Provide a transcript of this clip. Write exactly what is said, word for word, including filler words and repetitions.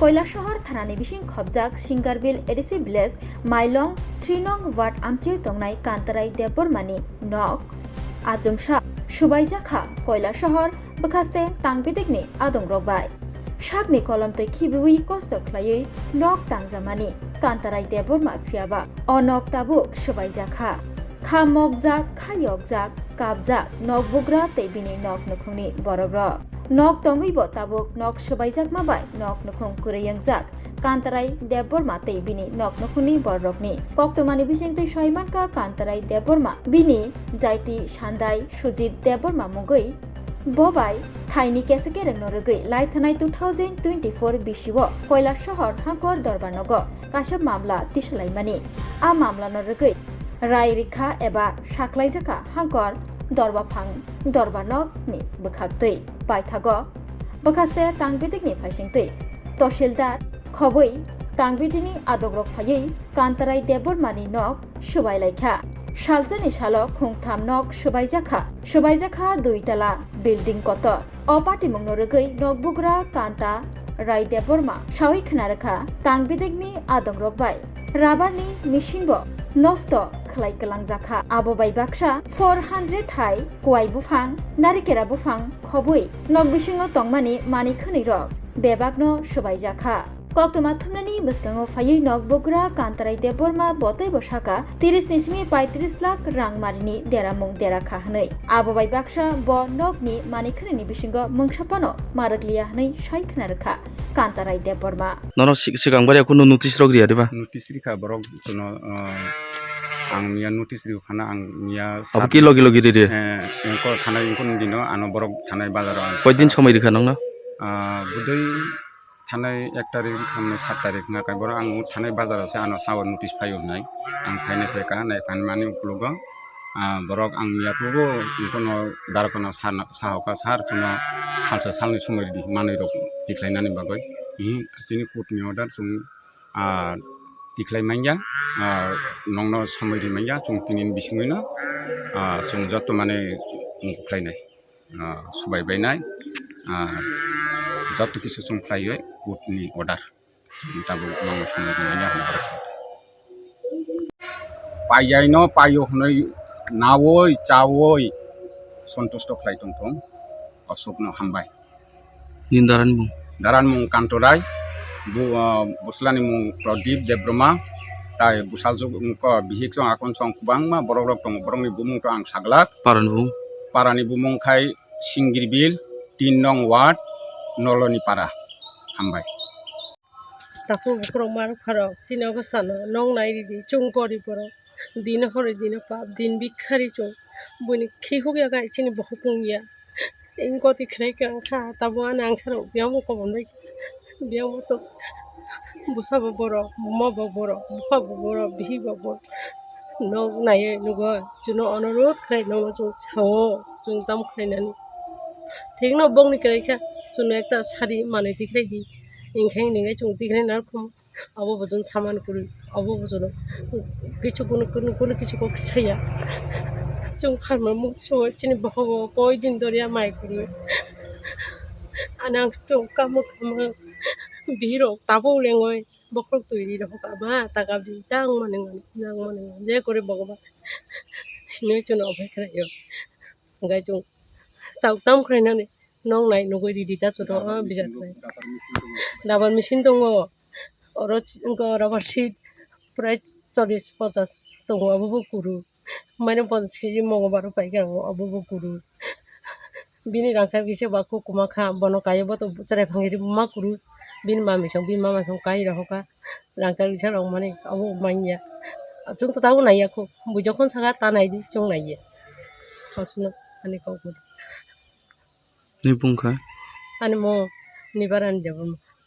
Koilasohor thanani bising khobjak Singarbil A D C village Mailong three nong ward amchio tongnai Kantarai Debbarmani nok. Achomsa subaijakha Koilasohor bwkhaste tangbidikni adongrok bai. Sakni kolomtwi khibiwi kosto khlaiwi nok tangjamani Kantarai Debbarma phiyaba o nok tabuk subaijakha. Kha mokjak, kha yokjak, kapjak nok bugra tei bini nok nukhungni borokrok. Nok tongwibo tabuk nok subaijakma bai nok nukhung kwrwi wngjak Kantarai Debbarma tei bini nok nukhungni bororokni. Koktwmani bisingtwi saimankha Kantarai Debbarma bini jaiti sandai Sujit Debbarma mungwi. Bo bai thaini kesa kerengno rwgwi lai thanai two thousand twenty-four bisio Koilasohor Hangkor Dorbarnogo kaisa mamla tisalaimani. A mamlano rwgwi rai rikha eba saklaijakha Hangkor Dorbaphang Dorbarnokni bwkhaktwi paithago bwkhaste tangbidikni phaisingtwi Tosildar khobwi tangbidini adongrok phaiwi Kantarai Debbarmani nok subai laikha. Salchani salo khungtham nok subaijakha, subaijakha dui tala building kotor. O patimungno rwgwi nokbugra Kanta Rai Debbarma sawi khna rwkha, tangbidikni adongrok bai rabarni machine bo nosto khlai kwlangjakha. Abo bai baksa four hundred hai kuai buphang, narikera buphang khobwi nok bisingo tongmani manwi khwnwi rok bebakno subaijakha. Koktwma thumnani bwskango phaiwi nok bugra Kantarai Debbarma botwi bo saka, tiris ni simi paitris lakh rang marini deramung dera kha hwnwi. Abo bai baksa bo nokni manwi khwnwini bisingo mungsa phano ma rwkliya hwnwi sai khna rwkha Kantarai Debbarma. Nono si-, sikang bari kunu notice rok riya diba? Notice rikha borok kuno, ah, ang miya notice rikha phano ang miya Abo sat ki logi logi riri? Eh, engkol thanai engkol dino ano borok thanai bazaro ang Koi din saka. Somoi rikha nokno? Ah, budui thanai ek tarik, thanai sat tarik wngkha khe borok ang thanai bazaro se ano sabo notice phaio hinai. Ang phainai phaikha, nai phaimani ukologo, ah, borok ang miya tugo, bono darokono sa, sahokha, "Sir, chwngno salsa salni somoi ridi, manwi rok tikhlainani bagwi." Hi, chini court ni order chwng, ah, tikhlai manya, ah, nokno somoi ri manya, chwng tini ni bisingwino, ah, chwng joto manwi mukhuklainai. Ah, subai bainai, ah, joto kisu chwng khlaiwi court ni order. Tabuk nokno swngnai rwmani ang borok. Paiyaino paio hwnwi naui chaui sontusto khlai tongthung. Aswkno hambai. Nini daran mung? Daran mung Kantorai, bu-, ah, bwslani mung Pradip Debbarma, tai bwsajwk wngkha bihik chwng akon chwng kwbangma borokrok tongo, borokni bumung to ang saglak. Parani bumung? Parani bumung khai Singirbil, tin nong ward, Noloni para. Hambai. Takhuk bukhurok ma rwkha rok, chini obo sana nong nai ridi, chwng gorib borok, dino hori dino pap, din bikhari chwng, buini khi huk ya gai chini bokhok wng ya, tei goti khlai kha wng kha, tabuk ani ang sarok biyang bo kobom bai, biyang bo to bwsa bo borok, buma bo borok, bupha bo borok, bihik bo borok, nok naiwi nugo, chwngno onurodh khlai nokno chwng sao, chwng tamo khlai nani, thikno bongni kwrwi kha, chwngno ekta sari manwi tikhlai di, hinkhe hinkhe chwng tikhlai narwkha. Abo bo chwng saman kwrwi, abo bo chwng kichu kunu, kunu, kunu kichu kok saya. Chwng pharma muk so chini bokhok bo koi din doria mai kwrwi. Ani ang chwng kamo kamo bihirok tabuk lengoi bokhok twi ri rok ba taka bi jang mani mani, jang mani mani, je kore bogoba. Hinwi chwng ophai khlaio. Hwnkhe chwng tok tam khlainani nong nai nugwi ridi ta chwng o bijak nai. Rubber machine tongo. Oro si-, wngkha rubber sheet prai chollish ponchash tongo, abo bo kuru. Mane ponchash kg mongo baro paikha, abo bo kuru. Bini rangchak kisa ba kuk kwma kha, bono kaiwi bo to chwrai phangiri ma kuru. Bini mami song, bini mama song kai rohokha. Rangchak kisa rok mani abo manya. Chwng to tabuk naiya kho. Bui jokhon saka ta naidi, chwng naiya. Hosno ani kok. Ni bung kha? Ani mo ni barani Debbarma.